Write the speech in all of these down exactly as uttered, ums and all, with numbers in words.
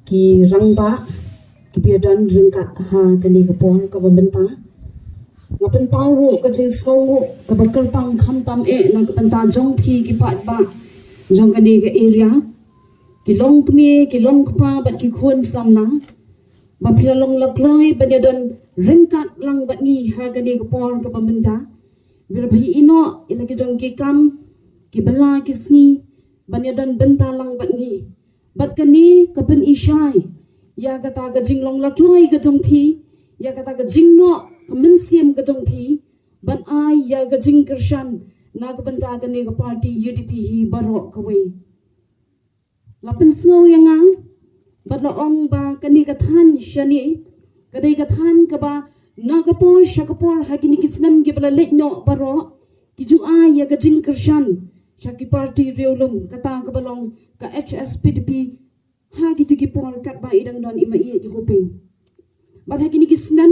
Ki rangbah kiba ïadon ryngkat ha kane ka por kaba mynta. Nga pynpaw ruh ka jingsngewnguh kaba kyrpang khamtam eh na ka bynta jong phi ki paidbah jong kane ka area, ki longkmie, ki longkpa bad ki khun samla, ba phi la long lakloi ban ïadon ryngkat lang bad ngi ha kane ka por kaba mynta. Ba phi ïehnoh ïa la ki jong ki kam, ki bylla ki sngi, ban ïadon bynta lang bad ngi. Bad kane ka pynshai ïa kata ka jinglong lakloi ka jong phi, ïa kata ka jingnoh ka mynsiem ka jong phi ban ai ïa ka jingkyrshan na ka bynta kane ka party U D P hi baroh kawei. La pynsngew ïa nga bad la ong ba kane ka thaiñ shane ka dei ka thaiñ kaba na ka por sha ka por ha kine ki snem kiba la leit noh baroh ki ju ai ïa ka jingkyrshan sha ki party riewlum, kata kaba long ka H S P D P, ha kito ki por katba i dang don i maieit i hoping. Bad ha kine ki snem,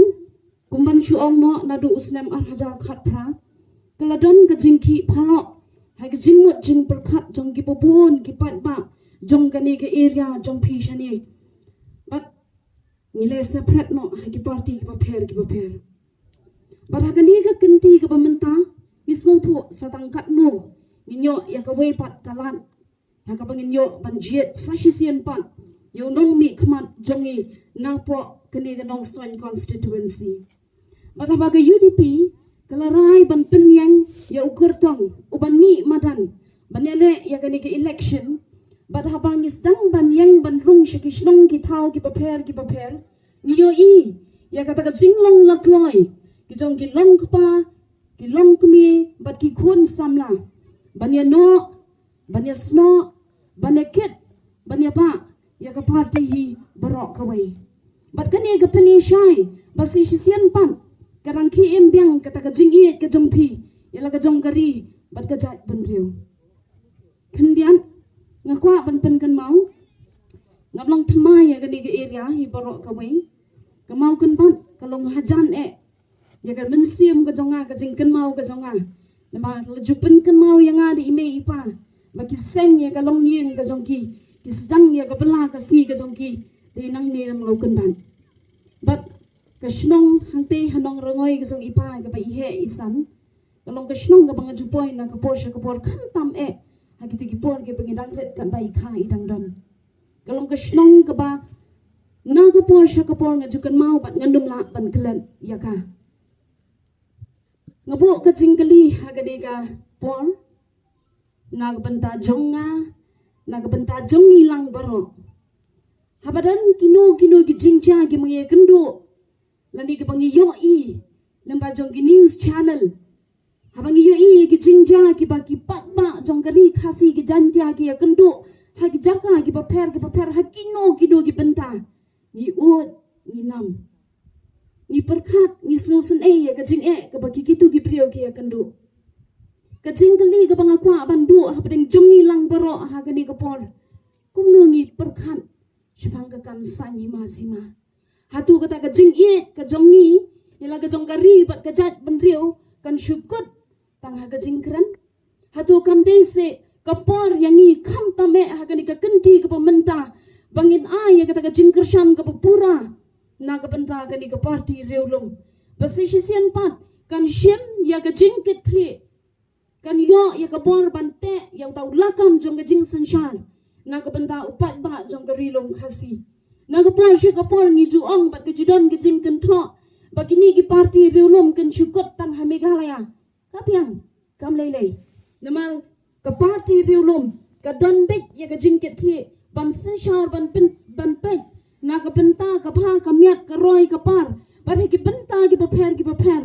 kumban shu ong noh, naduh u snem ar hajar khatphra, ka la don ka jingkhih phalok ha ka jingmut jingpyrkhat jong kiba bun ki paidbah jong kane ka area jong phi shane. Bad ngi leh separate noh ha ki party kiba pher kiba pher. Bad ha kane ka kynti kaba mynta, ngi sngewthuh sa tang katno ngin ïoh ïa kawei pat ka lad ha kaba ngin ïoh ban jied sa shisien pat ïa u nongmihkhmat jong ngi napoh kane ka Nongstoiñ constituency. Bad haba ka U D P ka la rai ban pynïeng ïa u kyrtong u ban mih madan ban ïaleh ïa kane ka election, bad haba ngi sdang ban ïeng ban rung sha ki shnong ki thaw kiba pher kiba pher, ngi ïohi ïa kata ka jinglong lakloi ki jong ki longkpa, ki longkmie bad ki khun samla ban ïanoh, ban ïasnoh, ban ïakit, ban ïabah ïa ka party hi baroh kawei. Bad kane ka pynshai ba sa shisien pat ka dang khie im biang kata ka jingïeit ka jong phi ïa la ka jong ka ri bad ka jaitbynriew. Khyndiat, nga kwah ban pynkynmaw, ngam long thymmai ïa kane ka area hi baroh kawei. Ka Mawkynbat ka long hajan eh ïa ka mynsiem ka jong nga, ka jingkynmaw ka jong nga. Namar la ju pynkynmaw ïa nga da i mei i pa ba ki seng ïa ka longïing ka jong ki, ki sdang ïa ka bylla ka sngi ka jong ki da i nangne na Mawkynbat. Bad ka shnong hangtei ha Nongrangoi ka jong i pa kaba i heh i san, ka long ka shnong kaba nga ju poi na ka por sha ka por khamtam eh ha kito ki por kiba ngi dang rit katba i kha i dang don. Ka long ka shnong kaba na ka por sha ka por nga ju kynmaw bad ngan ym lah ban klet ïa ka. Nga buh ka jingkylli ha kane ka por na ka bynta jong nga, na ka bynta jong ngi lang baroh. Haba don kino kino ki jingjia kiba ngi ïakynduh lane kiba ngi ïohi lyngba jong ki news channel, haba ngi ïohi ki jingjia kiba ki paidbah jong ka ri Khasi, ki Jaiñtia ki ïakynduh ha ki jaka kiba pher kiba pher ha kino kino ki bynta, ngi ud, ngi nam, ngi pyrkhat, ngi sngewsynei ïa ka jingeh kaba ki kito ki briew ki ïakynduh. Ka jingkylli kaba nga kwah ban buh hapdeng jong ngi lang baroh ha kane ka por, kumno ngi pyrkhat shaphang ka kam saiñ hima sima? Hato kata ka jingïeit ka jong ngi ïa la ka jong ka ri bad ka jaitbynriew kan shu kut tang ha ka jingkren? Hato kam dei seh ka por ïa ngi khamtam eh ha kane ka kynti kaba mynta ba ngin ai ïa kata ka jingkyrshan kaba pura na ka bynta kane ka party riewlum? Ba sa shisien pat kan shim ïa ka jingkitkhlieh, kan ïoh ïa ka bor ban teh ïa uta u lakam jong ka jingsynshar na ka bynta u paidbah jong ka ri lum Khasi. Na ka por sha ka por ngi ju ong bad ka ju don ka jingkynthoh ba kine ki party riewlum kan shu kut tang ha Meghalaya. Ka biang, kam lei lei. Namar ka party riewlum ka don beit ïa ka jingkitkhlieh ban synshar, ban pyn, ban peit na ka bynta ka bha ka miat, ka roi ka par bad ha ki bynta kiba pher kiba pher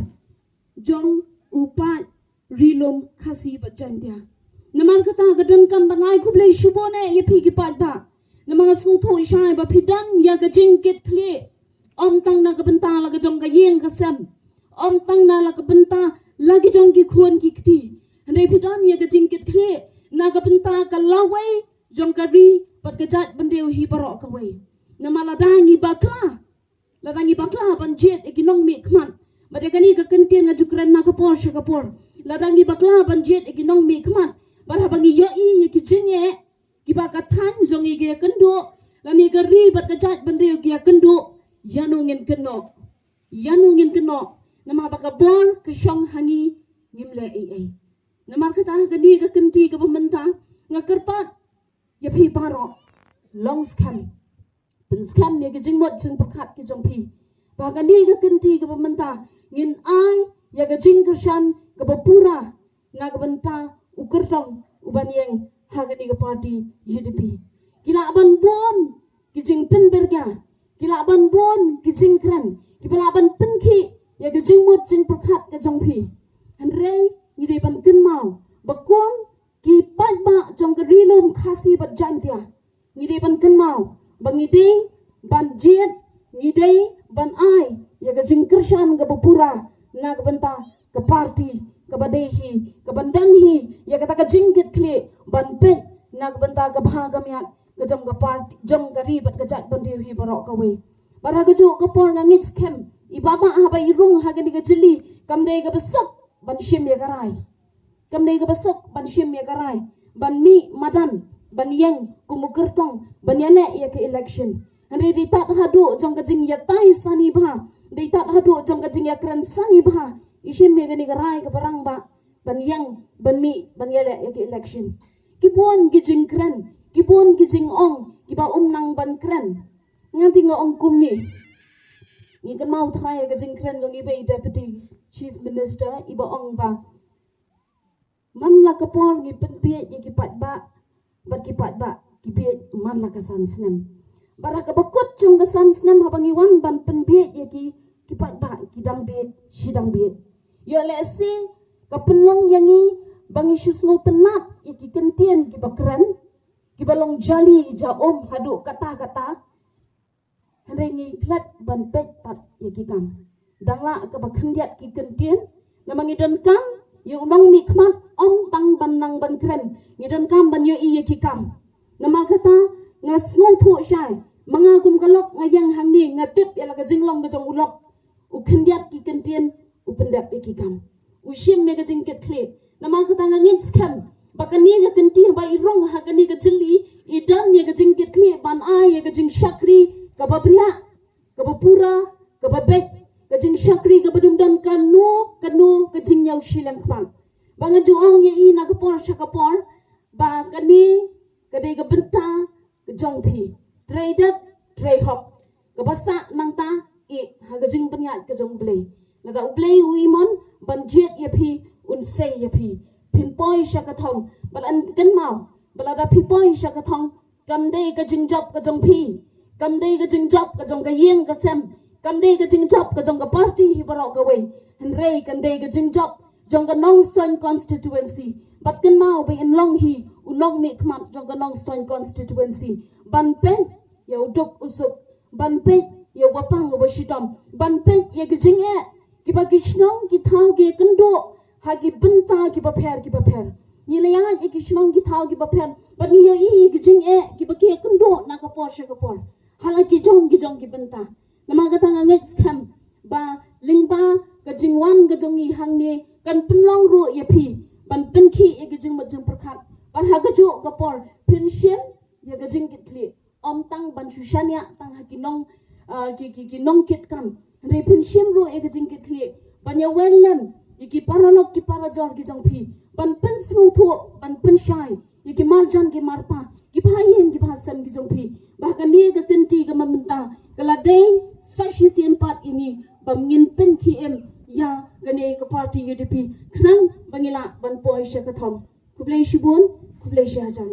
jong u paid ri lum Khasi bad Jaiñtia. Namar kata ka donkam ban ai khublei shibun eh ïa phi ki paidbah. Namar nga sngewthuh shai ba phi don ïa ka jingkitkhlieh, ym tang na ka bynta la ka jong ka ïing ka sem, ym tang na la ka bynta la ki jong ki khun ki kti, hynrei phi don ïa ka jingkitkhlieh na ka bynta ka lawei jong ka ri bad ka jaitbynriew hi baroh kawei. Namar lada ngi bakla, lada ngi bakla ban jied ïa ki nongmihkhmat, bad ïa kane ka kyntien nga ju kren na ka por sha ka por, lada ngi bakla ban jied ïa ki nongmihkhmat bad haba ngi ïohi ïa ki jingeh kiba ka thaiñ jong ngi ka ïakynduh, Lane ka ri bad ka jaitbynriew ki ïa kynduh, ïano ngin kynnoh? Ïano ngin kynnoh? Namar ba ka bor ka shong ha ngi, ngim leh ei ei. Namar kata ha kane ka kynti kaba mynta, nga kyrpad ïa phi baroh, long skhem, pynskhem ïa ka jingmut jingpyrkhat ka jong phi. Ba ha kane ka kynti kaba mynta, ngin ai ïa ka jingkyrshan kaba pura na ka bynta u kyrtong uban ïeng ha kane ka party U D P. Ki lah ban bun ki jingpynbyrngia, ki lah ban bun ki jingkren, kiba lah ban pynkhih ïa ka jingmut jingpyrkhat ka jong phi. Hynrei ngi dei ban kynmaw ba kum ki paidbah jong ka Ri Lum Khasi bad Jaintia, ngi dei ban kynmaw ba ngi dei ban jied, ngi dei ban ai ïa ka jingkyrshan kaba pura na ka bynta ka party kaba dei hi, kaban don hi ïa kata ka jingkitkhlieh ban peit na ka bynta ka bha ka miat ka jong ka party, jong ka ri bad ka jaitbynriew hi baroh kawei. Bad ha kajuh ka por nga ngeit skhem, i Bah Bah haba i rung ha kane ka jylli, kam dei kaba suk ban shim ïa ka rai. Kam dei kaba suk ban shim ïa ka rai ban mih madan, ban ïeng kum u kyrtong, ban ïaleh ïa ka election. Hynrei dei tad haduh jong ka jingïatai sani bha, dei tad haduh jong ka jingïakren sani bha, i shim ïa kane ka rai kaba rangbah ban ïeng, ban mih, ban ïaleh ïa ka election. Ki bun ki jingkren, ki bun ki jingong kiba ym nang ban kren. Nga te nga ong kumne. Ngi kynmaw trai ïa ka jingkren jong i bei Deputy Chief Minister, iba ong ba man la ka por ngi pynbieit ïa ki paidbah, bad ki paidbah ki bieit man la ka san snem. Bad ha kaba kut jong ka san snem haba ngi wan ban pynbieit ïa ki, ki paidbah ki dang bieit shi dang bieit. Ïoh lehse ka pynlong ïa ngi ba ngi shu sngewtynnat ïa ki kyntien kiba kren, kiba long jali ja um haduh katta katta. Hynrei ngi klet ban peit pat ïa ki kam. Dang lah kaba khyndiat ki kyntien, namar ngi donkam ïa u nongmihkhmat ym tang ban nang ban kren, ngi donkam ban ïohi ïa ki kam. Namar kata nga sngewthuh shai, ma nga kum ka lok nga ïeng hangne, nga tip ïa la ka jinglong ka jong u lok. U khyndiat ki kyntien, u pyndep ïa ki kam, u shim ïa ka jingkitkhlieh. Namar kata nga ngeit skhem ba kane ka kynti haba i rung ha kane ka jylli, i don ïa ka jingkitkhlieh ban ai ïa ka jingshakri kaba bniah, kaba pura, kaba beit, ka jingshakri kaba dum don kano kano ka jingñiaw shiliang khmat. Ba nga ju ong ïa i na ka por sha ka por ba kane ka dei ka bynta ka jong phi. Trei dep, trei hok. Kaba sah nangta, ïeh ha ka jingpynïaid ka jong U Blei. Lada U Blei u imon ban jied ïa phi, un sei ïa phi. Phin poi sha ka thong, bad yn kynmaw ba lada phi poi sha ka thong, kam dei ka jingjop ka jong phi, kam dei ka jingjop ka jong ka ïing ka sem, kam dei ka jingjop ka jong ka party hi baroh kawei. Hynrei kan dei ka jingjop jong ka Nongstoiñ constituency. Bad kynmaw ba yn long hi u nongmihkhmat jong ka Nongstoiñ constituency ban peit ïa u duk u suk, ban peit ïa u ba pang u ba shitom, ban peit ïa ka jingeh kiba ki shnong ki thaw ki kynduh ha ki bynta kiba pher kiba pher. Ngi la ïaid ïa ki shnong ki thaw kiba pher, bad ngi ïohi ïa ki jingeh kiba ki kynduh na ka por sha ka por ha la ki jong ki jong ki bynta. Namar kata nga ngeit skhem ba lyngba ka jingwan ka jong ngi hangne kan pynlong ruh ïa phi ban pynkhih ïa ka jingmut jingpyrkhat. Bad ha kajuh ka por phin shim ïa ka jingkitkhlieh, ym tang ban shu shaniah tang ha ki nong, ah, ki, ki, ki nongkitkam. Hynrei phin shim ruh ïa ka jingkitkhlieh ban ïa wer lem ïa ki paralok ki parajor ki jong phi, ban pynsngewthuh, ban pynshai ïa ki marjan ki marpa, ki bahaïing ki bahasem ki jong phi. Ba ha kane ka kynti kaba mynta ka la dei sa shisien pat ïa ngi ba ngin pynkhie im ïa kane ka party U D P, khnang ba ngi lah ban poi sha ka thong. Khublei shibun, khublei shihajar.